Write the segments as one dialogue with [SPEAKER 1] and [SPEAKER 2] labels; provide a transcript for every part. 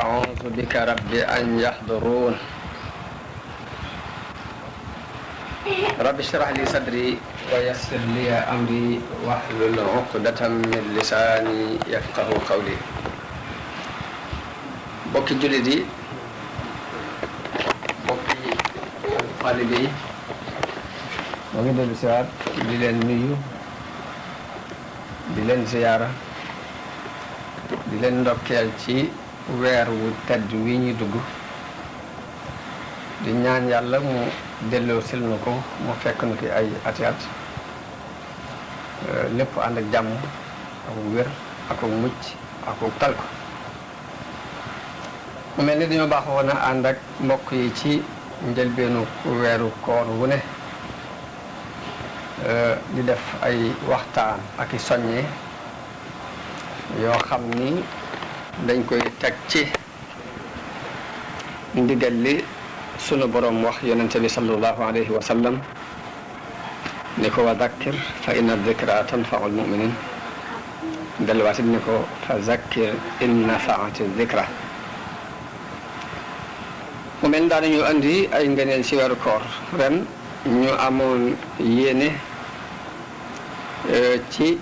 [SPEAKER 1] أعوذ بك رب أن يحضرون رب اشرح لي صدري ويسر لي أمري واحلل عقدة من لساني يفقه قولي bokki jullit yi bokki taalibe yi moo ngi dellu siwaat di leen nuyu di leen ziyaara di leen ndokkeel ci weer wu tedd wi ñuy dugg di ñaan yàlla mu delloo sil na ko mu fekk nu ki ay ati at lépp ànd ak jàmm ak wér ak mucc ak tal ko mu mel ni dañoo baaxoon a ànd ak mbokk yi ci njëlbeenu weeru koor wu ne di def ay waxtaan ak i soññe yoo xam ni dañ koy teg ci ndigal li sunu borom wax yonente bi sallallahu alayhi wa sallam ni ko wa dakkir fa inna dikra tanfaul muminin delluwaatit ni ko fa zakkir in nafaati dikra mu mel ni daanañu andi ay ngëneel ci weeru koor ren ñu amoon yéene ci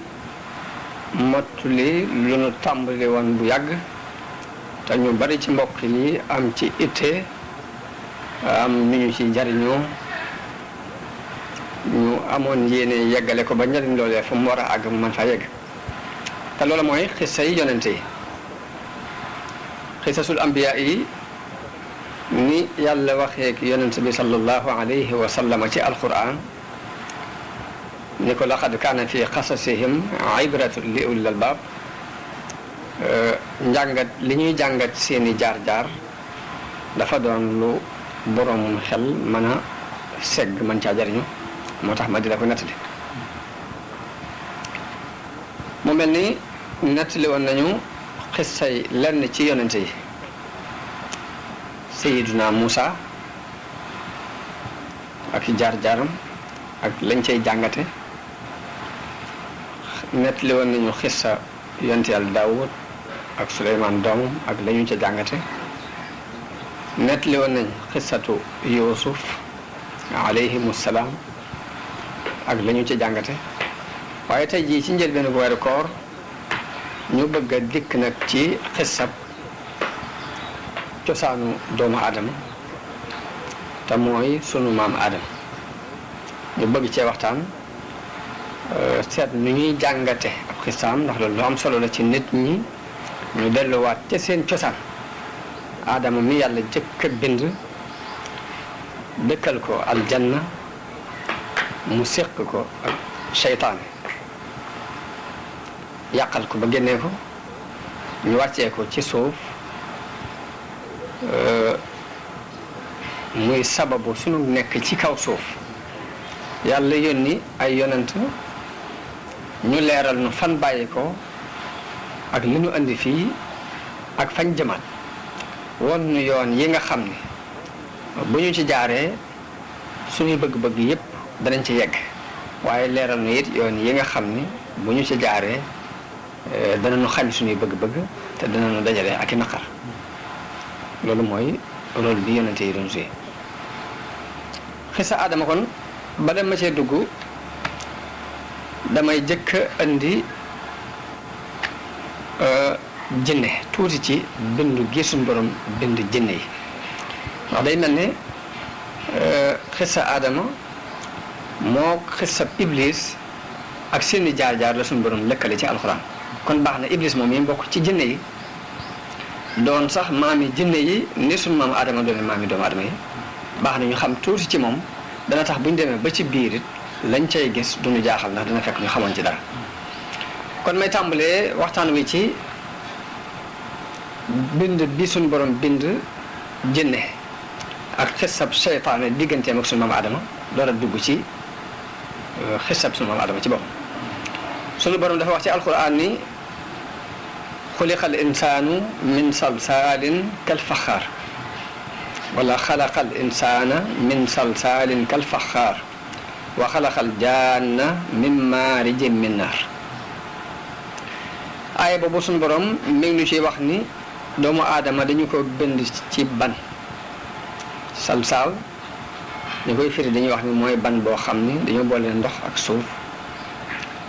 [SPEAKER 1] mottuli lu nu tàmbali woon bu yàgg te ñu bari ci mbokk yi am ci itte am ni ñu ci jariñoo ñu amoon yéene yeggale ko ba njariñ loolee fu mu war a àgg man faa yegg te loolu mooy xissa yi yonente yi xissasul ambiya yi ni yàlla waxee ak yonente bi sallallahu alayhi wa sallam ci alquran ni ko laqad kaana fi qasasihim ibratun li ulil albab njàngat li ñuy jàngat seeni jaar-jaar dafa doon lu borom xel mën a segg mën caa jariñu moo tax ma di la ko nettali mu mel ni nettali woon nañu xissay lenn ci yonente yi sayiduna Muusa ak jaar-jaaram ak lañ cay jàngate nettali woon nañu xissa yonte yàlla Daawud ak Suleymaan doomam ak la ñu ca jàngate nettali woon nañ xissatu Yuusuf alayhimu salaam ak la ñu ca jàngate waaye tey jii ci njëlbeenu weeru koor ñu bëgg a dikk nag ci xissab cosaanu doomu aadama te mooy sunu maam aadama ñu bëgg cee waxtaan seet nu ñuy jàngate ab xisaam ndax loolu lu am solo la ci nit ñi ñu delluwaat ca seen cosaan aadama mi yàlla jëkk a bind dëkkal ko aljanna mu séq ko ak seytaane yàqal ko ba génnee ko ñu wàccee ko ci suuf muy sababu sunu nekk ci kaw suuf yàlla yónni ay yonent ñu leeral nu fan bàyyi ko ak li nu andi fii ak fañ jëmaat won nu yoon yi nga xam ni bu ñu ci jaaree suñuy bëgg-bëgg yépp danañ ci yegg waaye leeral nu it yoon yi nga xam ni bu ñu ci jaaree danañu xañ suñuy bëgg-bëgg te danañu dajale ak i naqar loolu mooy rôle bi yonente yi doon joué xisa Adama kon ba dem ma cee dugg damay jëkk indi jinne tuuti ci bindu gi suñu borom bind jinne yi ndax day mel ne xisa Adama moo xisa Iblis ak seeni jaar-jaar la suñu borom lëkkale ci alxuraan kon baax na Iblis moom yi mbokk ci jinne yi doon sax maami jinne yi ni suñu maam Adama doone maami doomu Adama yi baax na ñu xam tuuti ci moom dana tax bu ñu demee ba ci biir it lañ cay gis duñu jaaxal ndax dana fekk ñu xamoon ci dara kon may tàmbalee waxtaan wi ci bind bi suñu borom bind jinne ak xisab seytaane digganteem ak suñu maam Adama door a dugg ci xisab suñu maam Adama ci boppam suñu borom dafa wax ci alquran ni xuliqal insaanu min salsaalin kal faxaar wala xalaqal insaana min salsaalin kal faxaar wa xalaqal jaanna min maarijin min naar. aaya boobu suñu borom mi ngi ñu ci wax ni doomu aadama dañu ko bind ci ban salsaal ñu koy firi dañuy wax ni mooy ban boo xam ni dañoo boole ndox ak suuf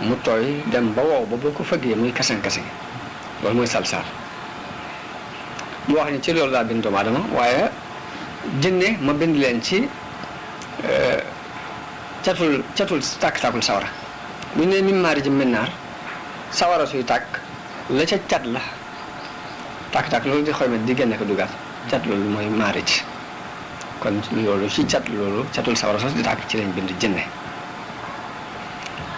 [SPEAKER 1] mu tooy dem ba wow ba boo ko fëggee muy kasan-kasan loolu mooy salsaal. ñu wax ni ci loolu laa bind doomu aadama waaye jinne ma bind leen ci catul tàkk-tàkkul sawara bu ñu nee min maarijin min naar sawara suy tàkk la ca cat la tàkk-tàkk loolu di xoy ma di génne ko dugaat cat loolu mooy maarij kon loolu ci cat loolu catul sawara sos di tàkk ci lañ bind jinne.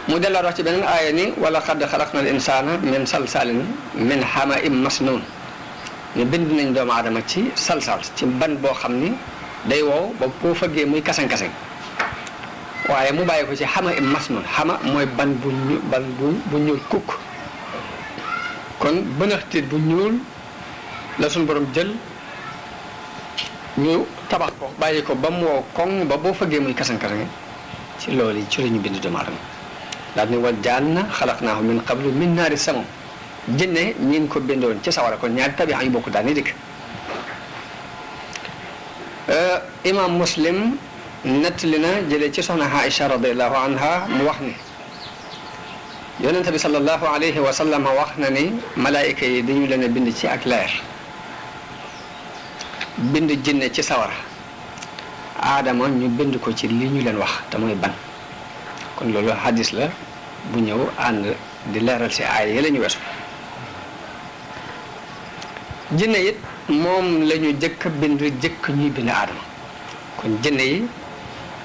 [SPEAKER 1] mu delloo wax ci beneen aaya ni wala xadd xalaqnal insaana min salsaalin min hama'in masnuun ñu bind nañ doomu aadama ci salsal ci ban boo xam ni day wow ba boo fëggee muy kasan-kasan waaye mu bàyyi ko ci hama'in masnuun xama mooy ban bu ñuul kukk kon bënaxtit bu ñuul la suñu borom jël ñu tabax ko bàyyi ko ba mu wow koŋ ba boo fëggee muy kasan-kasan ci loolu yi ci la ñu bind doomu aadama daal ni wal jaanna xalaqnaahu min qablu min naari samum jinne ñi ngi ko bindoon ci sawara kon ñaari tabixa yu bokk daal ni dikk. imam muslim nettali na jëlee ci soxna Aïcha radiallahu anha mu wax ni yonente bi sallallahu alayhi wa sallam wax na ni malaayika yi dañu leen a bind ci ak leer bind jinne ci sawara aadama ñu bind ko ci li ñu leen wax te mooy ban kon loolu hadis la bu ñëw ànd di leeral si aay yi la ñu weesu. jinne it moom la ñu jëkk bind jëkk ñuy bind aadama kon jinne yi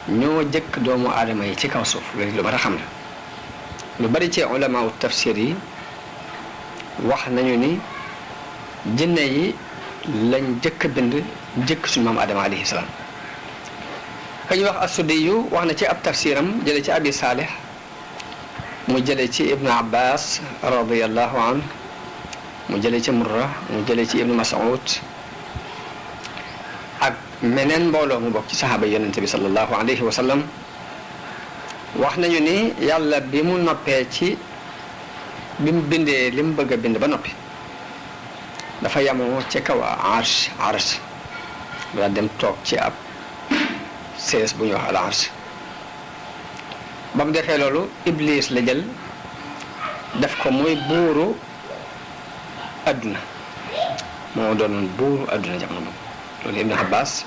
[SPEAKER 1] ñoo jëkk doomu aadama yi ci kaw suuf loolu lu mat a xam la lu bari ci ulama u tafsir yi wax nañu ni jinne yi lañ jëkk bind jëkk suñu maam aadama alayhi salaam. ka ñu wax as-Suddiyu wax na ci ab tafsiram jële ci abi Saalih mu jële ci ibnu Abbas radiyallahu anhu mu jële ci Murra mu jële ci ibnu Mas'ud ak meneen mbooloo mu bokk ci saxaaba yonente bi sallallahu alayhi wa sallam wax nañu ni yàlla bi mu noppee ci bi mu bindee li mu bëgg a bind ba noppi dafa yamoo ci kaw arsh daa dem toog ci ab sees bu ñuy wax al arsh ba mu defee loolu Iblis la jël def ko muy buuru adduna moo doonoon buuru adduna jamono boobu loolu Ibn Abbas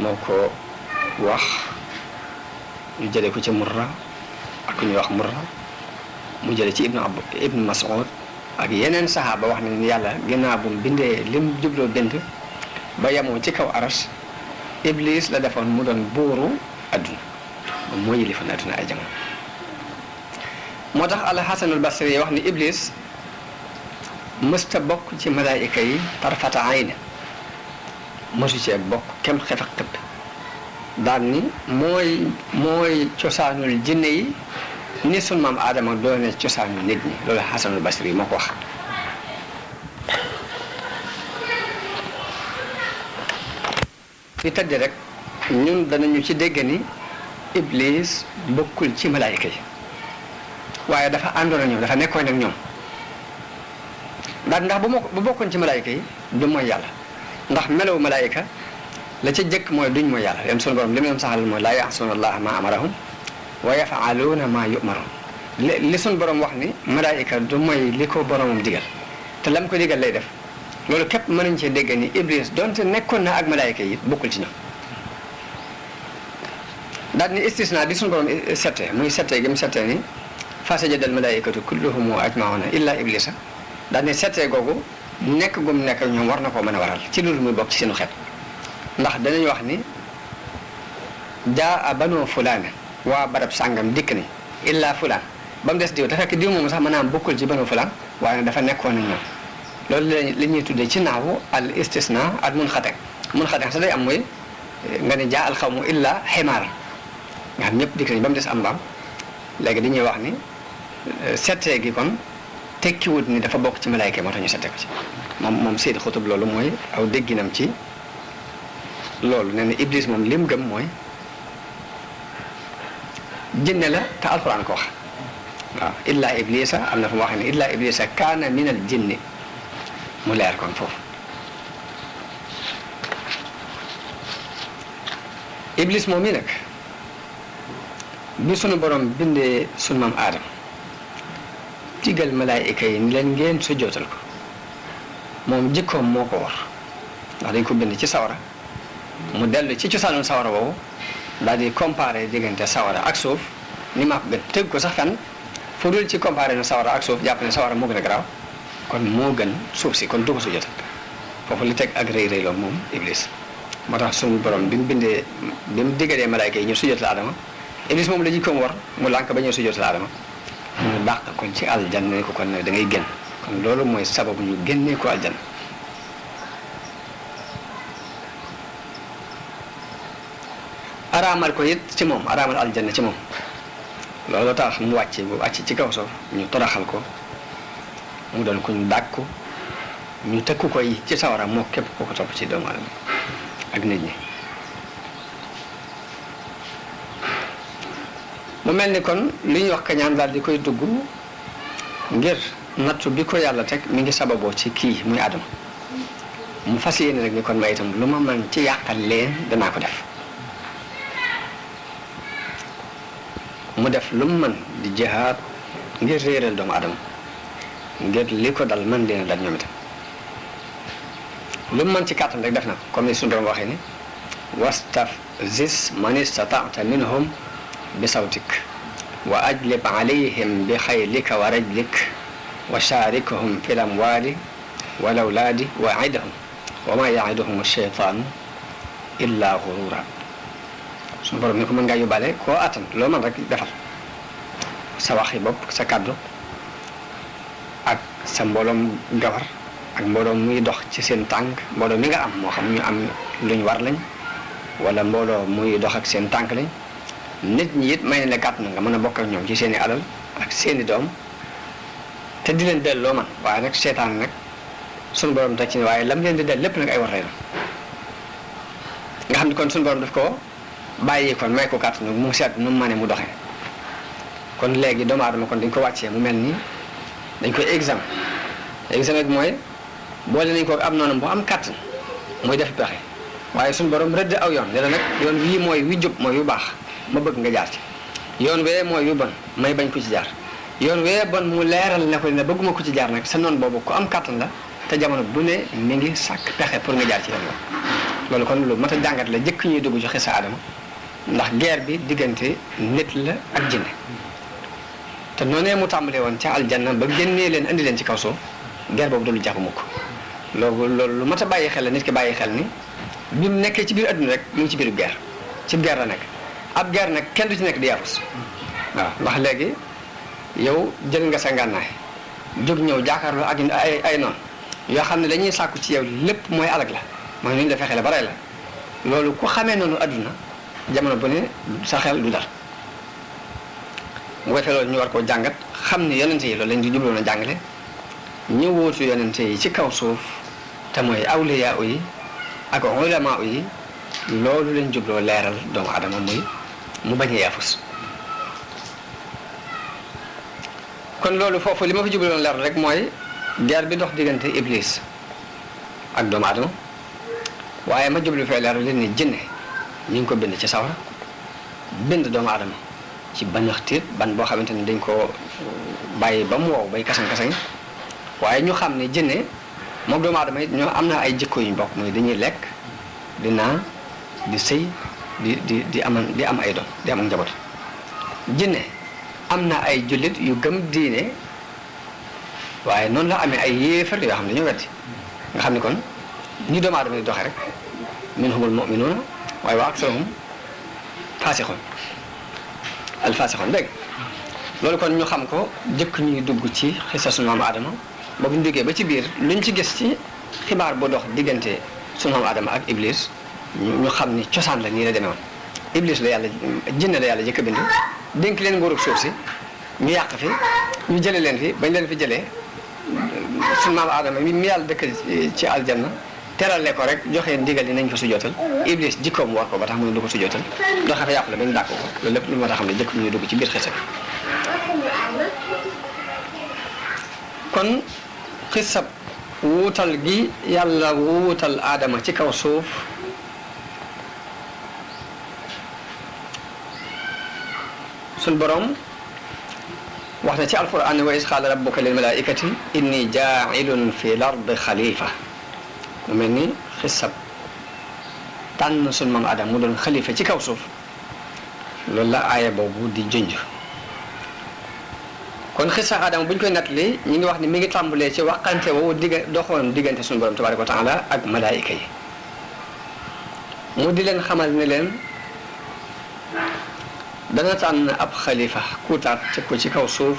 [SPEAKER 1] moo ko wax ñu jëlee ko ci Murra ak ku ñuy wax Murra mu jëlee ci Ibn Mas'ud ak yeneen saxaaba wax nañu yàlla ginnaaw bu mu bindee lim jubloo bind ba yemoo ci kaw aras Iblis la defoon mu doon buuru adduna moom moo yilifoon adduna ay jamono. moo tax al-Hasanul Basri wax ni Iblis mësta bokk ci malaayika yi tarfata ayna mësu cee bokk kem xef ak xëpp daal ni mooy cosaanul jinne yi ni sunu maam Aadama doone cosaanul nit ñi loolu Hasanul Basri moo ko wax. fi tëdd rek ñun danañu ci dégg ni Iblis bokkul ci malaayika yi waaye dafa àndoon ak ñoom dafa nekkoon ak ñoom ndax bu bokkoon ci malaayika yi du mooy yàlla ndax melawu malaayika la ca jëkk mooy duñ mooy yàlla leen sunu borom li mu leen saxal mooy laa ya'suuna allaha ma amarahum wa yaf'aluuna ma yu'maruun li sunu borom wax ni malaayika du mooy li ko boromam digal te lam ko digal lay def loolu képp mën nañ cee dégg ni Iblis donte nekkoon na ak malaayika yi bokkul ci ñoom daal ni istisna bi suñu borom sette muy sette gi mu sette ni fasajada al malaayikatu kulluhum ajmauna illa iblisa daal ni sette googu nekk gum nekk ñoom war na koo mën a waral ci loolu muy bokk ci seenu xeet ndax danañ wax ni jaa banu fulaan waa barab sàngam dikk ni illa fulaan ba mu des diw te fekk diw moom sax maanaam bokkul ci banu fulaan waaye dafa nekkoon ak ñoom loolu la ñuy tuddee ci naawu al istisna al munxate sax day am mooy nga ne jaa al xawmu illa ximaar nga xam ñëpp dikk nañ ba mu des am mbaam léegi dañuy wax ni settee gi kon tekkiwut ni dafa bokk ci malaayka moo tax ñu sette ko ci moom Seydi Xutub loolu mooy aw dégginam ci loolu nee na Iblis moom lim gëm mooy jinne la te alxuraan ko wax waaw illa iblisa am na fu mu waxee ne illa iblisa kaana min al jinni mu leer kon foofu iblis moom mi nag bi sunu borom bindee sunu maam aadama digal malaayika yi ni leen ngeen sujjootal ko moom jikkoom moo ko war ndax dañ ko bind ci sawara mu dellu ci cosaanul sawara boobu daal di comparé diggante sawara ak suuf ni maa ko gën tëgg ko sax fenn fu dul ci comparé na sawara ak suuf jàpp ne sawara moo gën a garaaw kon moo gën suuf si kon du ko sujjootal foofu li teg ak rëy rëy loolu moom iblis moo tax suñu borom bi mu diggalee malaayka yi ñu sujjootal Adama iblis moom la jikkoom war mu lànk ba ñëw sujjootal Adama ñu dàq ko ci aljanna ne ko kon nag da ngay génn kon loolu mooy sababu ñu génnee ko aljanna araamal ko it ci moom araamal aljanna ci moom loolu tax mu wàcc ci kaw suuf ñu toraxal ko mu doon ko ñu dàq ko ñu tëkku ko yi ci sawara moo képp koo ko topp ci doomu aadama ak nit ñi mu mel ni kon li ñuy wax kañaan daal di koy dugg ngir nattu bi ko yàlla teg mi ngi sababoo ci kii muy Adama mu fas yéene rek ni kon ma itam lu ma mën ci yàqal leen danaa ko def mu def lu mu mën di jihaad ngir réeral doomu Adama ngir li ko dal mën leen a dal ñoom itam lu mu mën ci kàttan rek def na ko comme ni suñu doon waxee ni wastafziz man istata'ta minhum bi sawtik wa ajlib alayhim bi xaylika wa rajlik wa sharikhum fi lamwali wal awladi wa idhum wa ma ya'iduhum ash-shaytanu illa ghurura suñu borom ni ko mën ngaa yóbbaale koo attan loo mën rek defal sa waxi bopp sa kàddu ak sa mbooloom gawar ak mbooloo muy dox ci seen tànk mbooloo mi nga am moo xam ñu am luñ war lañ wala mbooloo muy dox ak seen tànk lañ nit ñi it may ne la gàtt na nga mën a bokk ak ñoom ci seen i alal ak seen i doom te di leen delloo man waaye nag seetaan nag suñu borom teg ci ne waaye lam leen di del lépp nag ay war lay nga xam ne kon suñu borom daf ko bàyyi kon may ko gàtt nag mu seet nu mu mënee mu doxee kon léegi doomu aadama kon dañ ko wàccee mu mel ni dañ koy examen bi mooy boole nañ ko am noonu bu am kàttan muy def pexe waaye suñu borom rëdd aw yoon ne la nag yoon wii mooy wi jub mooy yu baax ma bëgg nga jaar ci yoon wee mooy yu bon may bañ ko ci jaar yoon wee bon mu leeral ne ko ne bëgguma ko ci jaar nag sa noonu boobu ku am kàttan la te jamono bu ne mi ngi sàkk pexe pour nga jaar ci yoon loolu kon lu mat a jàngat la jëkk ñuy dugg ci xisa Adama ndax guerre bi diggante nit la ak jinne te noonee mu tàmbalee woon ca aljanna ba génnee leen andi leen ci kaw suuf guerre boobu du lu jàpp mukk loolu lu mat a bàyyi xel la nit ki bàyyi xel ni bi mu nekkee ci biir adduna rek mu ngi ci biiru guerre ci guerre la nekk ab guerre nag kenn du ci nekk di yaafus waaw ndax léegi yow jël nga sa ngànnaay jóg ñëw jàkkaarloo ak ay noonu yoo xam ne dañuy sàkku ci yow lépp mooy alag la mooy nu ñu la fexee la ba rey la loolu ku xamee noonu adduna jamono bu ne sa xel du dal mu koy fee loolu ñu war koo jàngat xam ne yonente yi loolu lañ di jubloon a jàngale ñu wóotu yonente yi ci kaw suuf te mooy awliya yi ak ulama yi loolu lañ jubloo leeral doomu adama muy mu bañ a yaafus kon loolu foofu li ma fi jubloon leeral rek mooy guerre bi dox diggante iblis ak doomu adama waaye ma jublu fee leeral leen ni jinne ñu ngi ko bind ci sawara bind doomu adama ci banaxtiit ban boo xamante ni dañ ko bàyyi ba mu wow bay kasan-kasan waaye ñu xam ne jinne moom doomu aadama it ñoo am na ay jikko yuñ bokk mooy dañuy lekk di naan di sëy di am ay doom di am ak njaboot jinne am na ay jullit yu gëm diine waaye noonu la amee ay yéefar yoo xam ne dañoo weddi nga xam ne kon ñi doomu aadama di doxee rek minhumul mu'minuuna waaye wa aktharuhum faasiqun al faasiqun dégg loolu kon ñu xam ko jëkk ñuy dugg ci xisa sunu maam Adama ba bu ñu duggee ba ci biir luñ ci gis ci xibaar bu dox diggante sunu maam Adama ak Iblis ñu xam ni cosaan la nii la demee woon Iblis la yàlla jinne la yàlla jëkk a bind dénk leen nguurug suuf si ñu yàq fi ñu jëlee leen fi bañ leen fi jëlee sunu maam Adama mi yàlla dëkk ci aljanna terale ko rek joxe ndigal yi nañ ko sujootal iblis jikkoom war ko ba tax mu ne du ko sujootal doxe fa yàqu la bañ dàkk ko loolu lépp lu ma tax xam ne jëkk ñu dugg ci biir xisa kon xisab wuutal gi yàlla wuutal aadama ci kaw suuf suñ borom wax na ci alquran ne wa is qaala rabbuka lil malaikati inni jaa'ilun fi l-ardi xalifa mu mel ni xisab tànn suñ maam Adam mu doon xalifa ci kaw suuf loolu la aaya boobu di junj kon xisa Adama bu ñu koy nettali ñi ngi wax ni mi ngi tàmbalee ci waxante woowu doxoon diggante suñu borom tabaaraka wa taala ak malaayika yi mu di leen xamal ne leen dana tànn ab xalifa kuutaat teg ko ci kaw suuf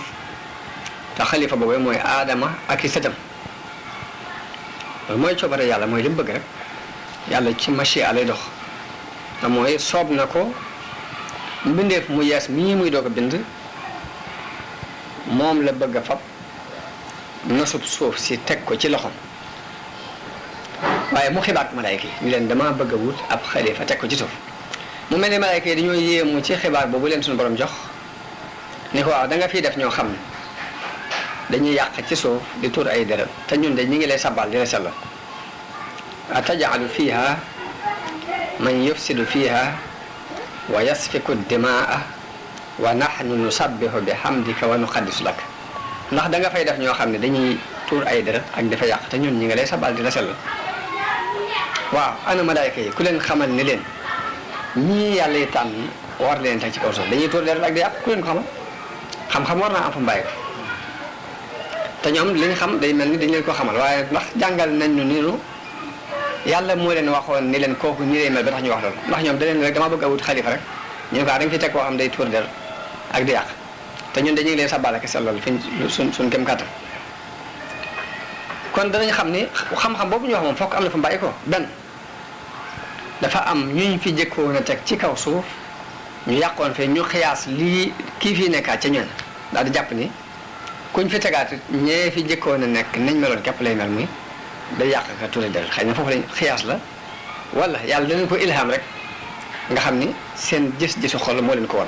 [SPEAKER 1] te xalifa boobu mooy Adama ak i sëtam loolu mooy coobare yàlla mooy li mu bëgg rek yàlla ci machia lay dox te mooy soob na ko mbindeef mu yees mii muy doog a bind moom la bëgg a fab nasub suuf si teg ko ci loxoom waaye mu xibaat malaayka yi ni leen dama bëgg a wut ab xalifa teg ko ci suuf mu mel ni malaayka yi dañoo yéemu ci xibaar boobu leen suñu borom jox ni ko waaw da nga fiy def ñoo xam ne dañuy yàq ci suuf di tuur ay deret te ñun de ñi ngi lay sabal di la sellal atajalu fiha man yufsidu fiha wa yasfiku dimaa wa nahnu nusabbihu bi hamdika wa nuqaddisu lak ndax da nga fay def ñoo xam ne dañuy tuur ay deret ak dafa yàq te ñun ñi ngi lay sabal di la sellal waaw ana malaayka yi ku leen xamal ni leen ñii yàlla yi tànn war leen teg ci kaw suuf dañuy tuur deret ak di yàq ku leen ko xamal xam-xam war naa am fa mbàyyi ko te ñoom li ñu xam day mel ni dañ leen ko xamal waaye ndax jàngal nañ ñu niinu yàlla moo leen waxoon ni leen kooku nii lay mel ba tax ñu wax loolu ndax ñoom da leen rek dama bëgg a wut xalifa rek ñu ne ko da nga fi teg koo xam day tuur deret ak di yàq te ñun dañuy leen sabal ak sellal fi suñ kem kàttan kon danañ xam ni xam-xam boobu ñu wax moom fokk am na fa mbàyyi ko benn dafa am ñuñ fi jëkkoon a teg ci kaw suuf ñu yàqoon fi ñu xiyaas lii kii fii nekkaat ca ñoon daal di jàpp ni kuñ fi tegaat ñee fi jëkkoon a nekk nañ meloon képp lay mel muy day yàq ka tuuri deret xëy na foofu lañ xiyaas la wala yàlla danañ ko ilham rek nga xam ni seen gis-gisu xol moo leen ko won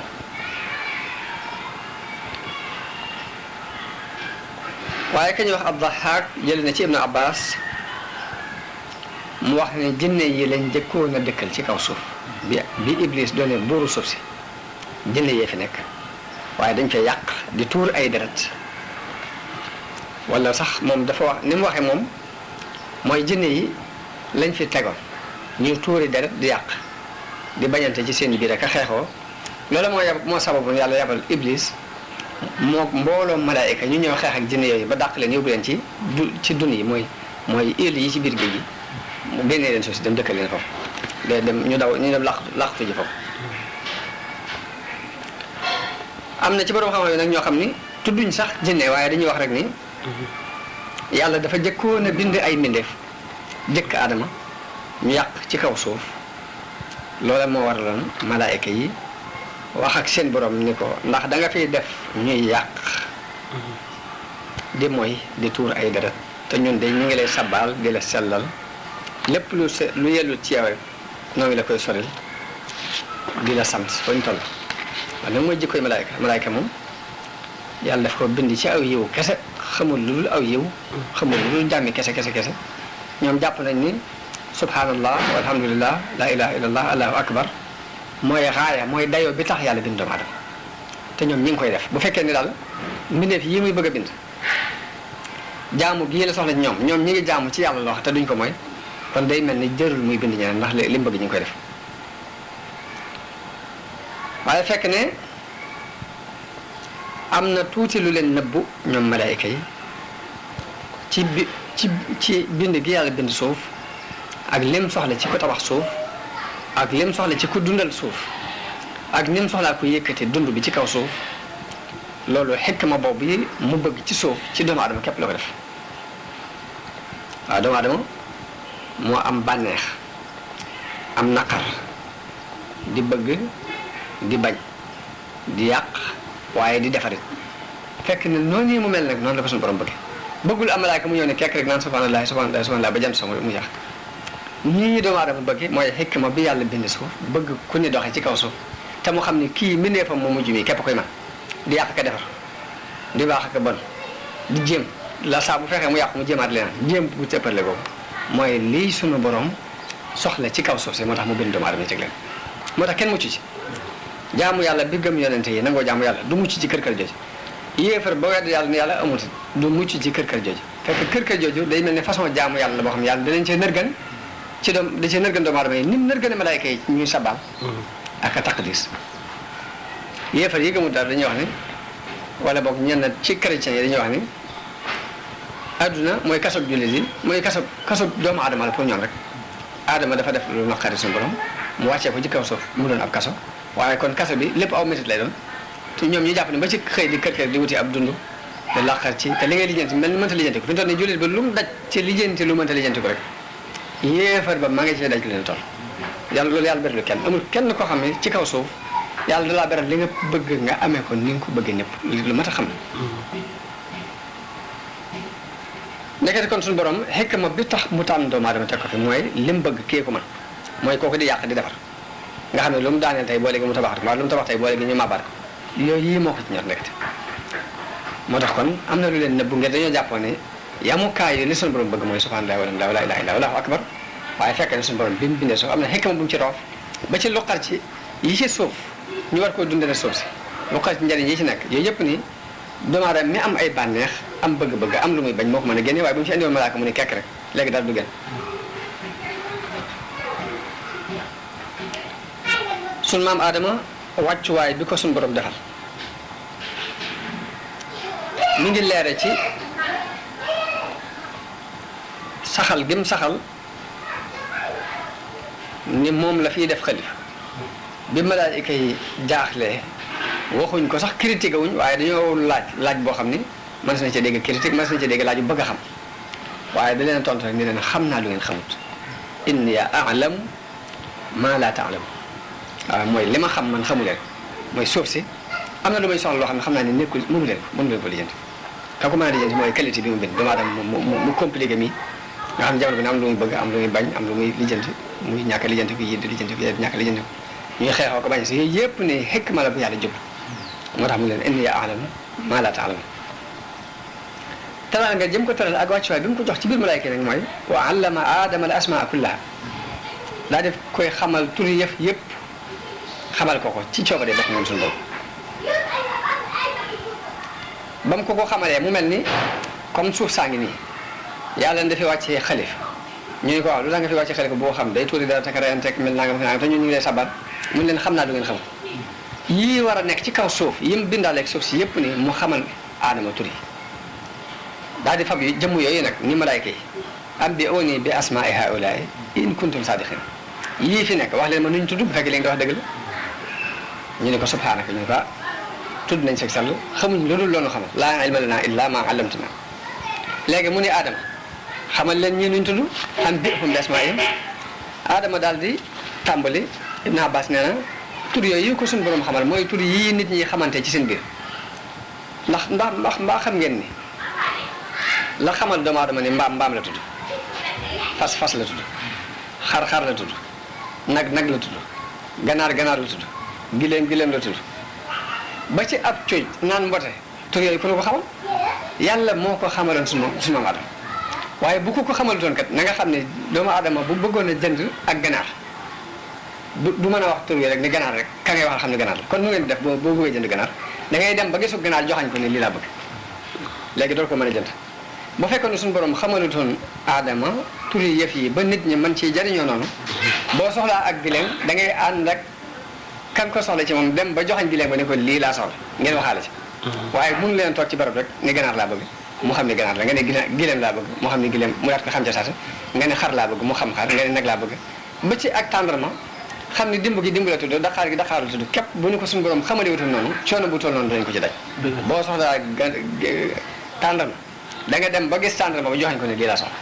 [SPEAKER 1] waaye ka ñuy wax Abdahaak jëli na ci Ibnu Abbas mu wax ne jinne yi lañ jëkkoon a dëkkal ci kaw suuf bi Iblis doone buuru suuf si jinne yee fi nekk waaye dañ fay yàq di tuur ay deret wala sax moom dafa wax ni mu waxee moom mooy jinne yi lañ fi tegoon ñu tuuri deret di yàq di bañante ci seen biir ak a xeexoo loolu moo sababu yàlla yabal Iblis moo mbooloo malaayika ñu ñëw xeex ak jinne yooyu ba dàq leen yóbbu leen ci dun yi mooy île yi ci biir géej gi mu génnee leen suuf si dem dëkkal leen foofu day dem ñu dem laqtu ji foofu am na ci borom xam-xam yi nag ñoo xam ni tudduñ sax jinne waaye dañuy wax rek ni yàlla dafa jëkkoon a bind ay mbindeef jëkk Adama ñu yàq ci kaw suuf loola moo waraloon malaayika yi wax ak seen borom ni ko ndax da nga fiy def ñuy yàq di mooy di tuur ay deret te ñun de ñu ngi lay sabbaal di la sellal lépp lu yellu ci yow noo ngi la koy soril di la sant fañ toll waaye nag mooy jikkoy malaayika moom yàlla daf ko bind ci aw yiw kese xamul lu dul aw yiw xamul lu dul jàmmi kese ñoom jàpp nañ ni subhanallah walhamdulillah la ilaha illallah allahu akbar mooy raaya mooy dayoo bi tax yàlla bind doomu aadama te ñoom ñi ngi koy def bu fekkee ni daal mbindeef yi muy bëgg a bind jaamu gii la soxla ci ñoom ñi ngi jaamu ci yàlla loo xam te duñ ko mooy kon day mel ni jërul muy bind ñeneen ndax li mu bëgg ñu ngi koy def waaye fekk ne am na tuuti lu leen nëbbu ñoom malaayika yi ci bind gi yàlla bind suuf ak lim soxla ci ko tabax suuf ak lim soxla ci ku dundal suuf ak nim soxlaa ku yëkkati dund bi ci kaw suuf loolu xikma boobu yi mu bëgg ci suuf ci doomu aadama képp la ko def waaw doomu aadama moo am bànneex am naqar di bëgg di bañ di yàq waaye di defarit fekk ne noonu yi mu mel nag noonu la ko suñu borom bëgg bëggul am malaaka mu ñëw ne kekk rek naan subhanallah subhanallah subhanallah ba jant so mu yàq ñi doomu aadama bëgg mooy xikma bi yàlla bind suuf bëgg ku ni doxee ci kaw suuf te mu xam ni kii mbindeefam moo mujj mi képp koy man di yàq ka defar di baax ak bon di jéem la saa bu fexee mu yàqu mu jéemaat leneen jéem bu tëppale boobu mooy lii sunu borom soxla ci kaw suuf si moo tax mu bind doomu aadama ci leen moo tax kenn mucc ci jaamu yàlla bi gëm yonente yi nangoo jaamu yàlla du mucc ci kër jooju yéefar ba wedd yàlla ne yàlla amul du mucc ci kër jooju fekk kër jooju day mel ne façon jaamu yàlla la boo xam ne yàlla danañ cee nërgan ci doom da cee nërgan doomu aadama yi ni mu nërgane malaayka yi ñuy sabal ak a taqdis yéefar yi gëmul dara dañuy wax ni wala boog ñenn ci chrétiens yi dañuy wax ni adduna mooy kasob jullit yi mooy kasob doomu aadama la pour ñoom rek aadama dafa def lu naqari suñu borom mu wàccee ko ci kaw suuf mu doon ab kaso waaye kon kaso bi lépp aw métit lay doon te ñoom ñu jàpp ne ba ci xëy di kër di wuti ab dund da laqar ci te li ngay lijjanti mel ni mënta lijjanti ko fi mu toll nii jullit ba lu mu daj ci lijjanti lu mënta lijjanti ko rek yéefar ba ma ngi ci daj lu leen toll yàlla loolu yàlla beral kenn amul kenn koo xam ne ci kaw suuf yàlla da laa beral li nga bëgg nga amee ko ni nga ko bëggee ñëpp lu mat a xam nekkati kon suñu borom xikma bi tax mu tànn doomu aadama teg ko fi mooy lim bëgg kii ko man mooy kooku di yàq di defar nga xam ne lu mu daaneel tey boo léegi mu tabaxat ko waaye lu mu tabax tey boo léegi ñu mabaat ko yooyu yii moo ko ci ñor nekkati moo tax kon am na lu leen nëbbu ngeen dañoo jàppoon ne yamukaay yi li suñu borom bëgg mooy subhanallah walhamdulillah wala ilaha illa allahu akbar waaye fekk ne suñu borom bi mu bindee suuf am na xikma bu mu ci roof ba ci luqar ci yi ci suuf ñu war koo dundale suuf si luqar ci njëriñ yi ci nekk yooyu yëpp ni doomu aadama mi am ay bànneex am bëgg-bëgg am lu muy bañ moo ko mën a génne waaye bu ñu ci indiwoon malaaka mu ne kekk rek léegi dara du génn sun maam Adama wàccuwaay bi ko suñ borom defal mi ngi leere ci saxal gim saxal ni moom la fiy def xalifa bi malaayika yi jaaxlee waxuñ ko sax critique wuñ waaye dañoo laaj boo xam ni mën na ci dégg critique mën na ci dégg laaj bu bëgg a xam waaye da leen tontu rek ni leen xam naa lu ngeen xamut inni a'lamu ma la ta'lamu waaw mooy li ma xam man xamu leen mooy suuf si am na lu may soxla loo xam ne xam naa ne nekkul mënu leen ko lijjanti ka ko mën a lijjanti mooy qualité bi mu bind doomu aadama mu compliqué mi nga xam ne jamono bi ne am lu muy bëgg am lu muy bañ am lu muy lijjanti muy ñàkk a lijjanti bi yéen lijjanti bi ñàkk a lijjanti ñuy xeexoo ko bañ si yooyu yëpp ne xikma la bu yàlla jub moo tax mu leen inni a'lamu ma la ta'lamu teral nga jëm ko teral ak wàccuwaay bi mu ko jox ci biir malaayka nag mooy wa allama aadama al asmaa kullaha daa def koy xamal turi yëpp xamal ko ci coobare bopp moom suñu bopp ba mu ko xamalee mu mel ni comme suuf saa ngi nii yàlla dafay wàccee xalif ñu ne ko waaw lu tax nga fi wàccee xalifa boo xam day tuuri dara taka reyanteeg mel nangam te ñu ngi lay sabar mun leen xam naa du ngeen xam yii war a nekk ci kaw suuf yi mu bindaaleeg suuf si yëpp ni mu xamal aadama turi daal di fab yi jëmm yooyu nag ni malaayka yi anbi'uunii bi asmaa'i haa'ulaa'i in kuntum saadiqiin yii fi nekk wax leen ma nuñ tudd bu fekkee li nga wax dëgg la ñu ne ko subhaanaka ñu ne ko tudd nañ seg sall xamuñ lu dul loolu xamal laa ilma lanaa illaa maa allamtanaa léegi mu ne Adama xamal leen ñii nuñ tudd anbi'hum bi asmaa'ihim Adama daal di tàmbali Ibn Abbas nee na tur yooyu ko suñu borom xamal mooy tur yii nit ñi xamante ci seen biir ndax mbaa xam ngeen ni la xamal doomu aadama ni mbaam la tudd fas la tudd xar la tudd nag la tudd ganaar la tudd gileem la tudd ba ci ab cooj naan mbote tur yooyu ku ne ko xamal yàlla moo ko xamaloon suñu maam Adama waaye bu ko xamalutoon kat na nga xam ne doomu aadama bu bëggoon a jënd ak ganaar du mën a wax tur yi rek ni ganaar rek ka ngay wax xam ne ganaar la kon nu ngeen def boo bëggee jënd ganaar da ngay dem ba gisu ganaar joxañ ko ne lii laa bëgg léegi door ko mën a jënd bu fekkoon ne suñu borom xamalutoon aadama turi yëf yi ba nit ñi mën ciy jariñoo noonu boo soxlaa ak gileem da ngay ànd ak kan ko soxla ci moom dem ba joxañ gileem ba ne ko lii laa soxla ngeen waxaale ci waaye mun leen toog ci barab rek ni ganaar laa bëgg mu xam ne ganaar la nga ne gileem laa bëgg mu xam ne gileem mu daat ko xam ca saasa nga ne xar laa bëgg mu xam xar nga ne nag laa bëgg ba ci ak tàndarma xam ne dimb gi dimb la tudd daqaar gi daqaar la tudd képp bu ñu ko suñu borom xamale wutul noonu coono bu toll noonu dañ ko ci daj boo soxlaa tàndarma da nga dem ba gis tàndarma ba joxañ ko ne lii laa soxla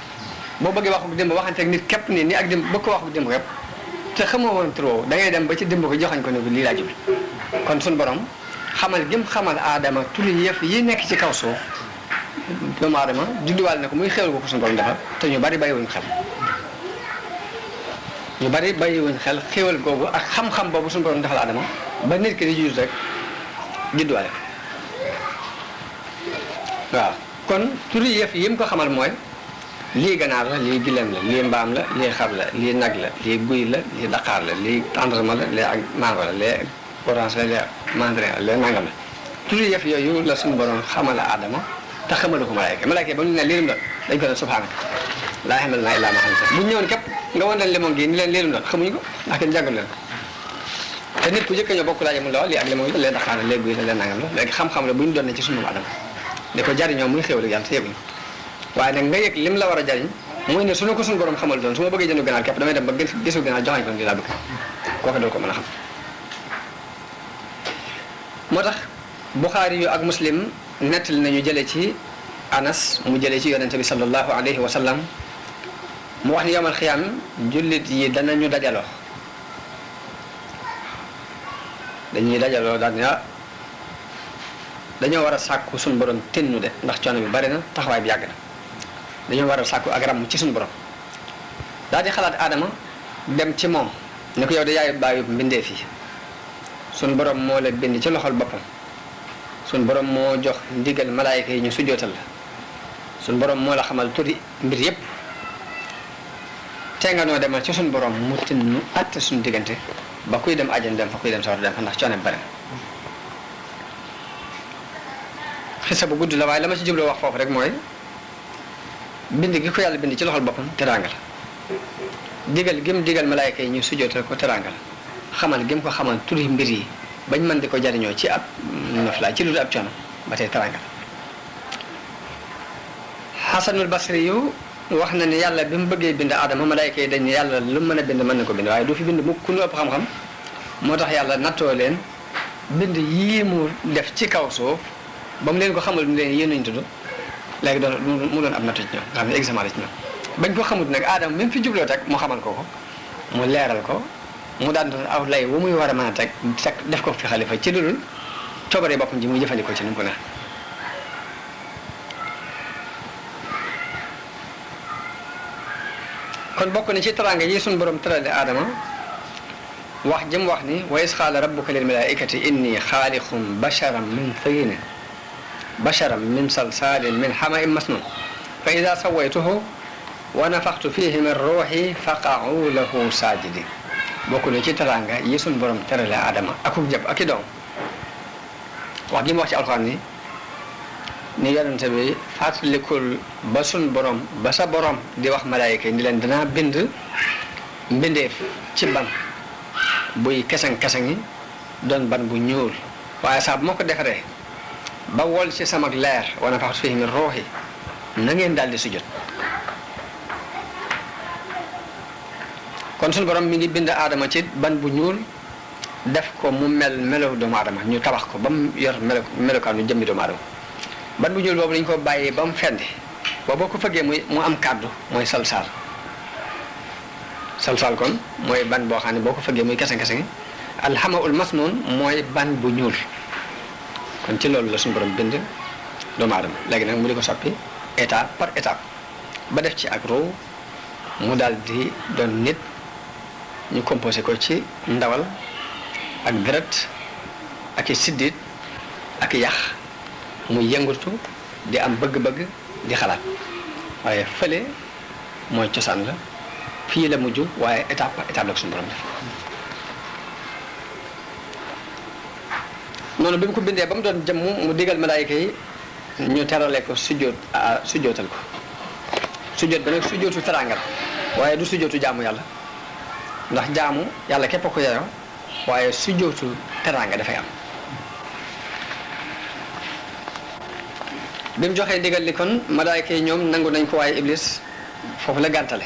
[SPEAKER 1] boo bëggee wax ko dimb waxante ak nit képp ni ak dimb bëgg ko wax ko dimb képp te xamoo woon trop da ngay dem ba ci dimb ko joxañ ko ne lii laa jubli kon suñu borom xamal gëm xamal aadama turi yëf yi nekk ci kaw suuf doomu aadama judduwaale na ko muy xewal ko suñu borom defal te ñu bari bàyyiwuñ xel ñu bari bàyyiwuñ xel xéewal googu ak xam-xam boobu suñu borom defal Adama ba nit ki di judd rek judduwaale ko waaw kon turi yëf yi mu ko xamal mooy lii ganaar la lii gileem la lii mbaam la lii xar la lii nag la lii guy la lii daqaar la lii tàndarma la lee ak mango la lee orange la lee mandarin la lee nangam la turi yëf yooyu la suñu borom xamal Adama te xamalu ko malaayka ba mu ne liirum doon dañ ko doon subhaanaka laa yaxmalanaa illaa maa allamtanaa bu ñëwoon képp nga wan leen limoon gi ni leen liirum doon xamuñu ko ndax kenn jàngal leen te nit ku jëkk ñoo bokk laaje mu la lii ak limoon la lee daqaar la lee guy la lee nangam la léegi xam-xam la bu ñu doon ne ci suñu Adama di ko jariñoo muy xéwal yàlla te yëguñu waaye nag nga yëg lim la war a jariñ mooy ne su na ko suñu borom xamal doon su ma bëggee jëndu ganaar képp damay dem ba gisu ganaar joxañ ko ngi laa bëgg kooku doo ko mën a xam moo tax Buxaari yu ak Muslim nettali nañu jëlee ci Anas mu jëlee ci yonente bi sallallahu alayhi wa sallam mu wax ni yawmal xiyaam jullit yi danañu dajaloo dañuy dajaloo daal ni dañoo war a sàkku suñu borom tennu de ndax coono bi bari na taxawaay bi yàgg na dañoo war a sàkku ak ram ci suñu borom daal di xalaat Adama dem ci moom ne ko yow de yaay bàyyi mbindeef yi suñu borom moo la bind ci loxol boppam suñu borom moo jox ndigal malaayika yi ñu sujjootal la suñu borom moo la xamal turi mbir yépp te nga noo demal ci suñu borom mu tinnu àtte suñu diggante ba kuy dem àjjana dem fa kuy dem sawar dem fa ndax coono bi bari na xisa bu gudd la waaye la ma ci jubloo wax foofu rek mooy bind gi ko yàlla bind ci loxol boppam teraanga la digal gim digal malaayka yi ñu sujjootal ko teraanga la xamal gim ko xamal turi mbir yi bañ mën di ko jariñoo ci ab noflaay ci lu ab coono ba tey teraanga la Xasanul Basri yu wax na ne yàlla bi mu bëggee bind Adama malaayka yi dañ ne yàlla lu mën a bind mën na ko bind waaye du fi bind mu ku ñu ëpp xam-xam moo tax yàlla nattoo leen bind yii mu def ci kaw suuf ba mu leen ko xamal ni leen yéen nañ tudd léegi doon mu doon am nattu ci ñoom nga xam ne examen la ci ñoom bañ ko xamut nag Adama même fi jubloo teg mu xamal ko ko mu leeral ko mu daan doon aw lay wu muy war a mën a teg def ko fi xalifa ci dudul coobare boppam ji muy jëfandikoo ci ni mu ko neex kon bokk na ci teraanga yi suñu borom terale Adama wax jëm wax ni wa iz qaala rabbuka lil malaa'ikati inni xaaliqun basharan min tiin basharan min salsalin min hama'in masnun fa ida sawaytuhu wa nafaxtu fihi min ruuxi faqa'u lahu saajidin bokk na ci teraanga yi suñu borom terale Adama akub jëpp ak i doom wax gi mu wax ci alxuraan ni yonente bi fàttalikul ba suñ borom ba sa borom di wax malaayika yi ni leen danaa bind mbindeef ci ban buy kesang-kesang yi doon ban bu ñuul waaye saa bu ma ko defaree ba wol ci sama leer wana faxat fii mi rooxi na ngeen daal di sujjot kon suñu borom mi ngi bind Adama ci ban bu ñuul def ko mu melo doomu Adama ñu tabax ko ba mu yor melokaanu jëmmi doomu Adama ban bu ñuul boobu dañ ko bàyyi ba mu fendi ba boo ko fëggee mu am kàddu mooy salsal kon mooy ban boo xam ne boo ko fëggee muy kese-kese alhamaul masnun mooy ban bu ñuul kon ci loolu la suñu borom bind doomu aadama léegi nag mu di ko soppi étape par étape ba def ci ak ruu mu daal di doon nit ñu composé ko ci ndawal ak deret ak i siddit ak yax muy yëngatu di am bëgg-bëgg di xalaat waaye fële mooy cosaan la fii la mujj waaye étape par étape la ko suñu borom def noonu bi mu ko bindee ba mu doon jëmm mu digal malaayika yi ñu terale ko sujjootal ko sujjoot ba nag sujjootu teraanga la waaye du sujjootu jaamu yàlla ndax jaamu yàlla képp a ko yeyoo waaye sujjootu teraanga dafay am bi mu joxee ndigal li kon malaayika yi ñoom nangu nañ ko waaye iblis foofu la gàntale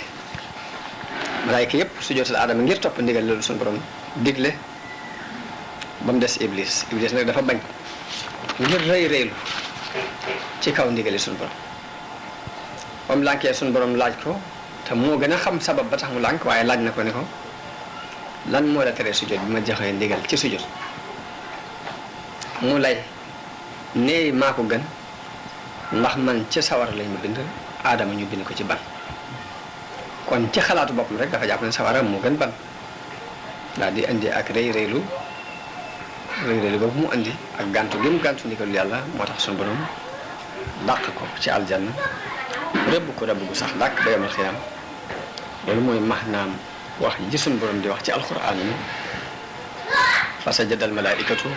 [SPEAKER 1] malaayika yëpp sujjootal Adama ngir topp ndigal loolu suñu borom digle ba mu des iblis nag dafa bañ ngir rëylu ci kaw ndigali suñu borom ba mu lànkee suñu borom laaj ko te moo gën a xam sabab ba tax mu lànk waaye laaj na ko ne ko lan moo la tere sujjoot bi ma joxee ndigal ci sujjoot mu lay nee maa ko gën ndax man ci sawar lañ ma bind Adama ñu bind ko ci ban kon ci xalaatu boppam rek dafa jàpp ne sawara moo gën ban daal di indi ak rëy rëylu boobu mu indi ak gàntu gi mu gàntu ndigalu yàlla moo tax suñu borom dàq ko ci aljanna rëbb ko rëbb gu sax dàq ba yamal xiyaam loolu mooy maanaam wax ji suñu borom di wax ci alquran ni fa sajada al malaikatu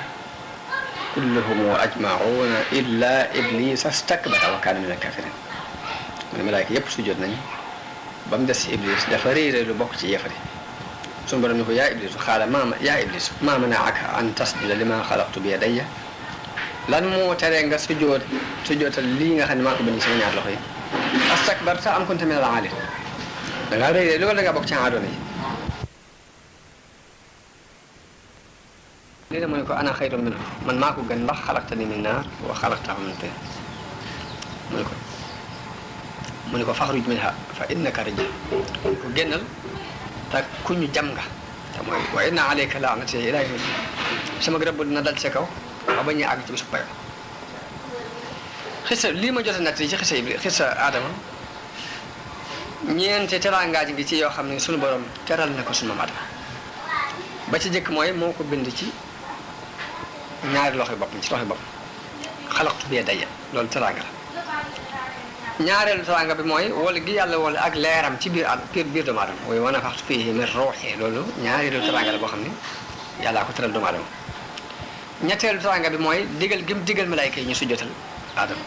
[SPEAKER 1] kulluhum ajmauna illa iblisa stakbara wa kaana min al kafirin mu ne malaayka yépp sujjóot nañ ba mu des ci iblis dafa réy lu bokk ci yéefari suñu borom ni ko yaa iblis xaala yaa iblis maa manaaka an tasjuda lima xalaqtu bi yadayya lan moo teree nga sujjóotal lii nga xam ne maa ko bind sama ñaar loxo yi astakbarta am kunta min al aalin da ngaa réy lu wala da ngaa bokk ci aadoona yi lii mu ne ko ana xayrun minhu man maa ko gën ndax xalaqtani min naar wa xalaqtahu min tiin mu ne ko faxruj minha fa innaka rajim mu ne ko génnal te ku ñu jam nga te mooy wa inna alayka laanati ila yawmi sama rëbb dina dal ci sa kaw ba ba ñuy àgg ci bisu payo xisa lii ma jot a nettali ci xisa Adama ñeenti teraangaaji ngi ci yoo xam ne sunu borom teral na ko sunu maam Adama ba ci jëkk mooy moo ko bind ci ñaari loxoy boppam ci loxoy boppam xalaqtu bi yadayya loolu teraanga la ñaareelu teraanga bi mooy wala gi yàlla wala ak leeram ci biir doomu aadama mooy wa nafaxtu fiihi min ruuhi loolu ñaareelu teraanga la boo xam ne yàllaa ko teral doomu aadama ñetteelu teraanga bi mooy digal gim digal malaayka yi ñu sujjotal aadama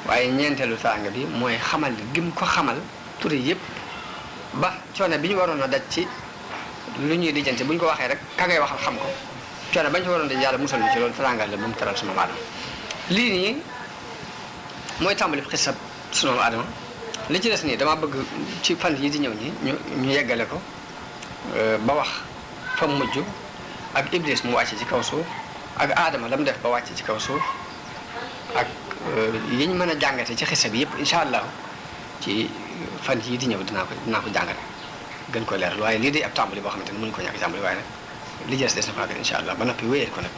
[SPEAKER 1] waaye ñeenteelu teraanga bi mooy xamal gim ko xamal turi yëpp ba coono bi ñu waroon a daj ci lu ñuy lijjante bu ñu ko waxee rek ka ngay waxal xam ko coono bañ ci waroon daj yàlla musal ñu ci loolu teraanga la bu mu teral sunu aadama lii nii mooy tàmbali xisab sunu aadama li ci des nii dama bëgg ci fan yi di ñëw ñi ñu yeggale ko ba wax fa mujj ak iblis mu wàcce ci kaw suuf ak aadama la mu def ba wàcce ci kaw suuf ak yi ñu mën a jàngate ci xisab yëpp incha allah ci fan yi di ñëw dinaa ko jàngale gën ko leeral waaye lii day ab tàmbali boo xamante ne mënuñu ko ñàkk tàmbali waaye nag li des na faa gën incha allah ba noppi wéyal ko nag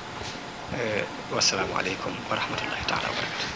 [SPEAKER 1] wasalaamualeykum wa rahmatullahi taala wa barakatu